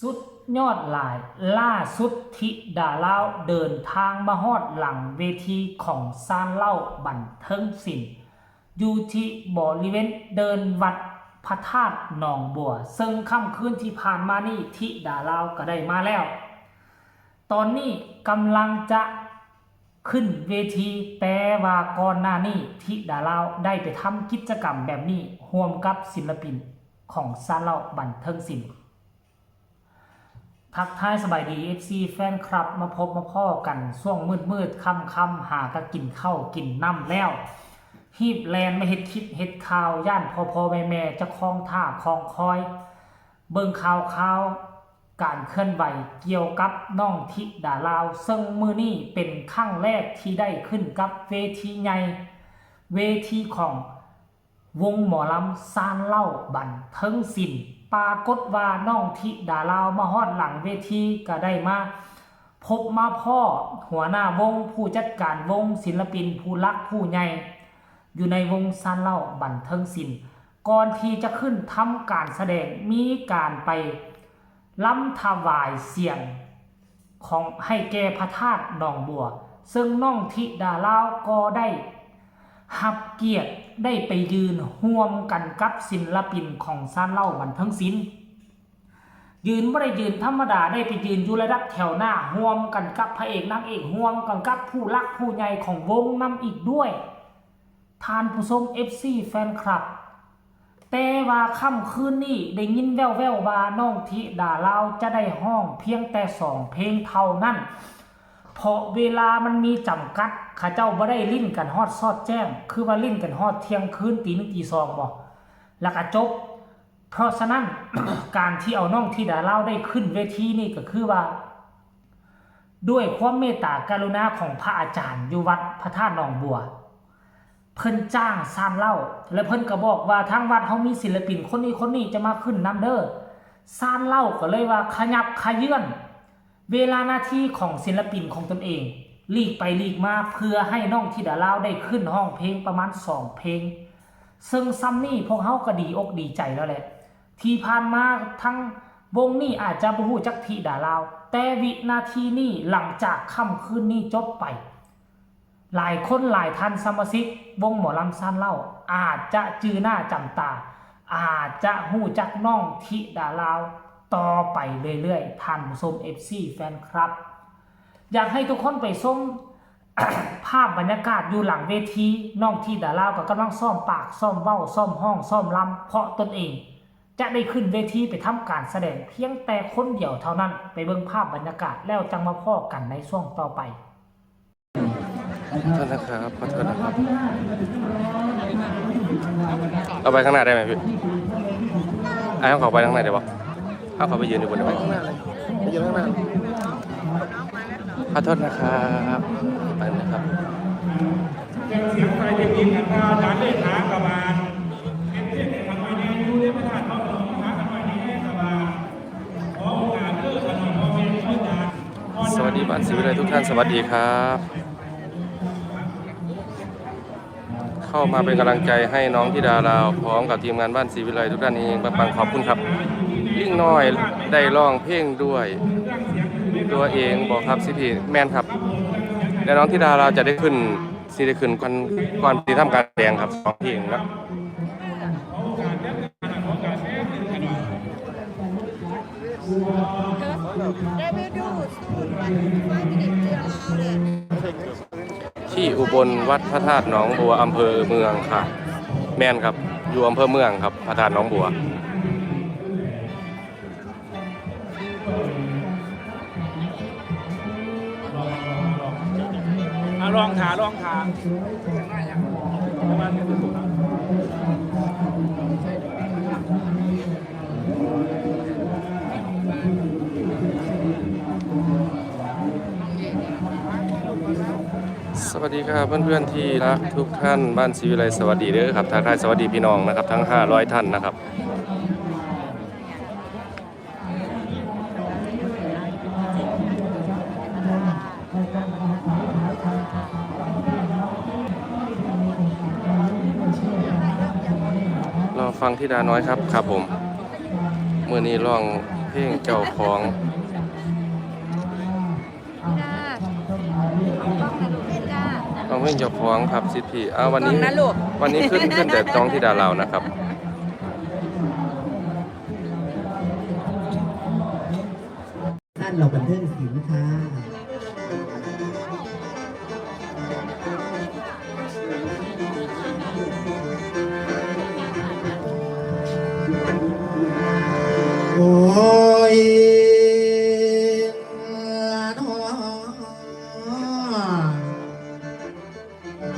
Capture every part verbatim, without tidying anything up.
สุดยอดหลาย ล่าสุดธิดาลาวเดินทางมาฮอดหลังเวทีของซานเหล้าบันเทิงศิลป์ อยู่ที่บริเวณเดินวัดพระธาตุหนองบัว ซึ่งค่ำคืนที่ผ่านมานี้ธิดาลาวก็ได้มาแล้ว ตอนนี้กำลังจะขึ้นเวที แต่ว่าก่อนหน้านี้ธิดาลาวได้ไปทำกิจกรรมแบบนี้ร่วมกับศิลปินของซานเหล้าบันเทิงศิลป์ ทักทายสบายดี เอฟซี แฟนคลับ มาพบมาพ้อกันช่วงมืดๆ ค่ำๆ หากะกินข้าวกินน้ำแล้ว ฮีบแล่นมาเฮ็ดคลิปเฮ็ดข่าว ย่านพ่อๆ แม่ๆ จะคองท่าคองคอย เบิ่งข่าวข่าวการเคลื่อนไหวเกี่ยวกับน้องธิดาลาว ซึ่งมื้อนี้เป็นครั้งแรกที่ได้ขึ้นกับเวทีใหญ่ เวทีของ วงหมอลำซานเหล้าบันเทิงศิลป์ ปรากฏว่าน้องธิดาลาวมาฮอดหลังเวทีก็ได้มาพบมาพ้อหัวหน้าวง ผู้จัดการวง ศิลปินผู้หลักผู้ใหญ่ อยู่ในวงซานเหล้าบันเทิงศิลป์ ก่อนที่จะขึ้นทำการแสดงมีการไปรำถวายเสียง ของให้แก่พระธาตุหนองบัว ซึ่งน้องธิดาลาวก็ได้รับเกียรติได้ไปยืนร่วมกันกับศิลปินของซานเหล้าบันเทิงศิลป์ ยืนบ่ได้ยืนธรรมดา ได้ไปยืนอยู่ระดับแถวหน้า ร่วมกันกับพระเอกนางเอก ร่วมกันกับผู้หลักผู้ใหญ่ของวงนำอีกด้วย ท่านผู้ชม เอฟซี แฟนคลับ แต่ว่าค่ำคืนนี้ได้ยินแว่วๆว่าน้องธิดาลาวจะได้ร้องเพียงแต่สองเพลงเท่านั้น เพราะเวลามันมีจำกัด เขาเจ้าบ่ได้เล่นกันฮอดซอดแจ้ง คือว่าเล่นกันฮอดเที่ยงคืน ตีหนึ่งตีสองบ่ แล้วก็จบ เพราะฉะนั้น การที่เอาน้องธิดาลาวได้ขึ้นเวทีนี่ก็คือว่า ด้วยความเมตตากรุณาของพระอาจารย์อยู่วัดพระธาตุหนองบัว เพิ่นจ้างซานเหล้า และเพิ่นก็บอกว่าทางวัดเฮามีศิลปินคนนี้คนนี้จะมาขึ้นนำเด้อ ซานเหล้าก็เลยว่าขยับขยื่นเวลาหน้าที่ของศิลปินของตนเอง ลีกไปลีกมาเพื่อให้น้องธิดาลาวได้ขึ้นร้องเพลงประมาณสองเพลง ซึ่งซำนี้พวกเฮาก็ดีอกดีใจแล้วแหละ ที่ผ่านมาทั้งวงนี้อาจจะบ่ฮู้จักธิดาลาว แต่วินาทีนี้หลังจากค่ำคืนนี้จบไป หลายคนหลายท่านสมาชิกวงหมอลำซานเหล้า อาจจะจื่อหน้าจำตา อาจจะฮู้จักน้องธิดาลาวต่อไปเรื่อยๆ ท่านผู้ชม เอฟซี แฟนคลับ อยากให้ทุกคนไปชม ภาพบรรยากาศอยู่หลังเวที น้องธิดาลาวก็กำลังซ้อมปาก ซ้อมเว้า ซ้อมร้อง ซ้อมรำ เพราะตนเองจะได้ขึ้นเวทีไปทำการแสดงเพียงแต่คนเดียวเท่านั้น ไปเบิ่งภาพบรรยากาศแล้วจั่งมาพ้อกันในช่วงต่อไป ขอโทษนะครับ ขอโทษนะครับ เอาไปข้างหน้าได้ไหมพี่ ไอ้เขาเข้าไปข้างในได้ปะเขาเข้าไปยืนอยู่บนได้ปะ ไปยืนข้างหน้าเลยไปยืนข้างหน้า ขอโทษนะครับ ไปนะครับ เครื่องเสียงไฟเป็นดินกันว่าฐานเลขหากบาลเป็นเทพแห่งคำว่าแน่อยู่ในพระธาตุพระนมหากบาลนี้แน่กบาลขอโอกาสเลิกกันหน่อยพ่อแม่พ่อจารย์ สวัสดีบ้านศรีวิไลทุกท่าน สวัสดีครับ เข้ามาเป็นกำลังใจให้น้องธิดาลาวพร้อมกับทีมงานบ้านศรีวิไลทุกท่านเฮงปังๆขอบคุณครับ ลิงน้อยได้ร้องเพลงด้วย ตัวเองบอกครับสิพี่แม่นครับ และน้องธิดาลาวจะได้ขึ้นสิได้ขึ้นก่อนก่อนที่ทำการแสดงครับสองเพลงนะ They will do soon, but five minutes they allow it. ที่อุบลวัดพระธาตุหนองบัวอำเภอเมืองค่ะ แม่นครับ อยู่อำเภอเมืองครับ พระธาตุหนองบัว อ่ะลองถาลองถา สวัสดีครับเพื่อนๆที่รักทุกท่านบ้านศรีวิไลสวัสดีเด้อครับทักทายสวัสดีพี่น้องนะครับทั้งห้าร้อยท่านนะครับ รอฟังธิดาน้อยครับครับผม มื้อนี้ร้องเพลงเจ้าของ จ้า เอากล้องนะลูกจ้า ร้องเพลงเจ้าของครับสิทธิอ่าวันนี้ กล้องนะลูก วันนี้ขึ้นขึ้นแต่จองที่ดาลาวนะครับ ท่านเราบันเทิงศิลป์ค่ะ โอ้ย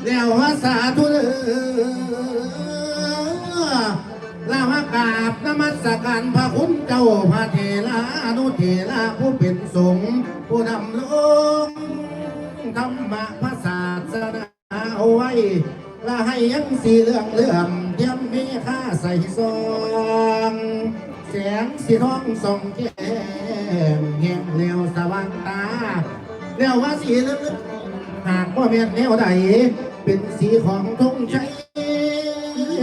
แล้วว่าสาธุเด้อ ลามากราบนมัสการพระคุณเจ้าพระเถราอนุเถราผู้เป็นสงฆ์ผู้ดำรงธรรมะพระศาสนาเอาไว้ และให้ยังสีเหลืองเหลื่อมเทียมมีค่าใส่ซอง แสงสีทองส่องแก้มแห่งแล้วสว่างตา แล้วว่าสีเหลืองหากว่าแม่นแนวใด เป็นสีของธงชัย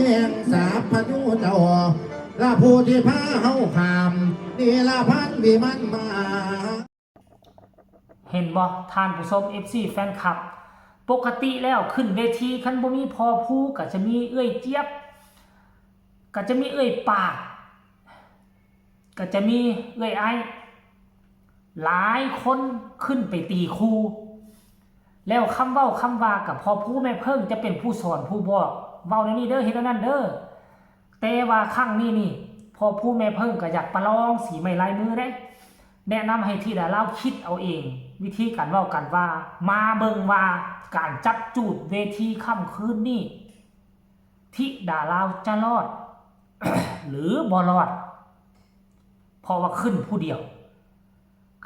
แห่งสาพนุเจ้า และผู้ที่พาเฮาข้ามนี่ละพันวิมานมา เห็นบ่ท่านผู้ชม เอฟซี แฟนคลับ ปกติแล้วขึ้นเวทีคันบ่มีพ่อภูก็จะมีเอื้อยเจี๊ยบ ก็จะมีเอื้อยปาด ก็จะมีเอื้อยไอ้ หลายคนขึ้นไปตีคู่ แล้วคำเว้าคำว่ากับพ่อภูแม่เพิ่งจะเป็นผู้สอนผู้บอก เว้าแนวนี้เด้อ เฮ็ดแนวนั้นเด้อ แต่ว่าครั้งนี้นี่ พ่อภูแม่เพิ่งก็อยากประลองสีไม้ลายมือเด้ แนะนำให้ธิดาลาวคิดเอาเอง วิธีการเว้ากันว่า มาเบิ่งว่าการจับจูดเวทีค่ำคืนนี้ ธิดาลาวจะรอด หรือบ่รอด เพราะว่าขึ้นผู้เดียว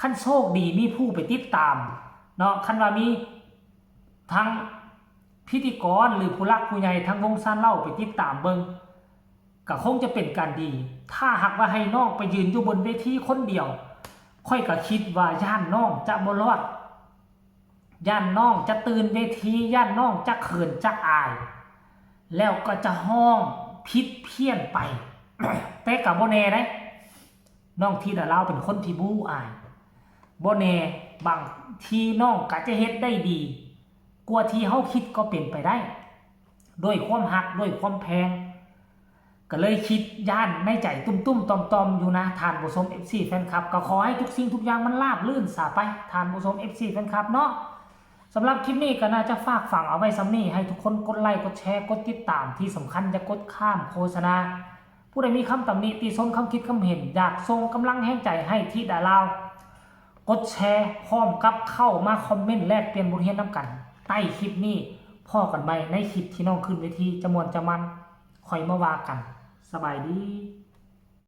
คันโชคดีมีผู้ไปติดตาม เนาะ คันว่ามีทั้งพิธีกรหรือผู้หลักผู้ใหญ่ทั้งวงซานเหล้าไปติดตามเบิ่ง ก็คงจะเป็นการดี ถ้าหากว่าให้น้องไปยืนอยู่บนเวทีคนเดียว ข้อยก็คิดว่าย่านน้องจะบ่รอด ย่านน้องจะตื่นเวที ย่านน้องจะเขินจะอาย แล้วก็จะฮ้องผิดเพี้ยนไป แต่ก็บ่แน่เด้ น้องธิดาลาวเป็นคนที่บ่อาย บ่แน่ บางทีน้องก็จะเฮ็ดได้ดี กว่าที่เฮาคิดก็เป็นไปได้ ด้วยความฮัก ด้วยความแพง ก็เลยคิดย่านในใจตุ้มๆต่อมๆอยู่นะ ท่านผู้ชม เอฟซี แฟนคลับ ก็ขอให้ทุกสิ่งทุกอย่างมันราบรื่นสาไป ท่านผู้ชม เอฟซี แฟนคลับ เนาะ สำหรับคลิปนี้ก็น่าจะฝากฝังเอาไว้ส่ำนี้ ให้ทุกคนกดไลค์ กดแชร์ กดติดตาม ที่สำคัญอย่ากดข้ามโฆษณา ผู้ใดมีคำตำหนิติชม คำคิดคำเห็น อยากส่งกำลังแฮงใจให้ธิดาลาว กดแชร์ พร้อมกับเข้ามาคอมเมนต์แลกเปลี่ยนบทเรียนนำกัน ใต้คลิปนี้ พ้อกันใหม่ในคลิปที่น้องขึ้นเวที จะม่วนจะมัน ค่อยมาว่ากัน สบายดี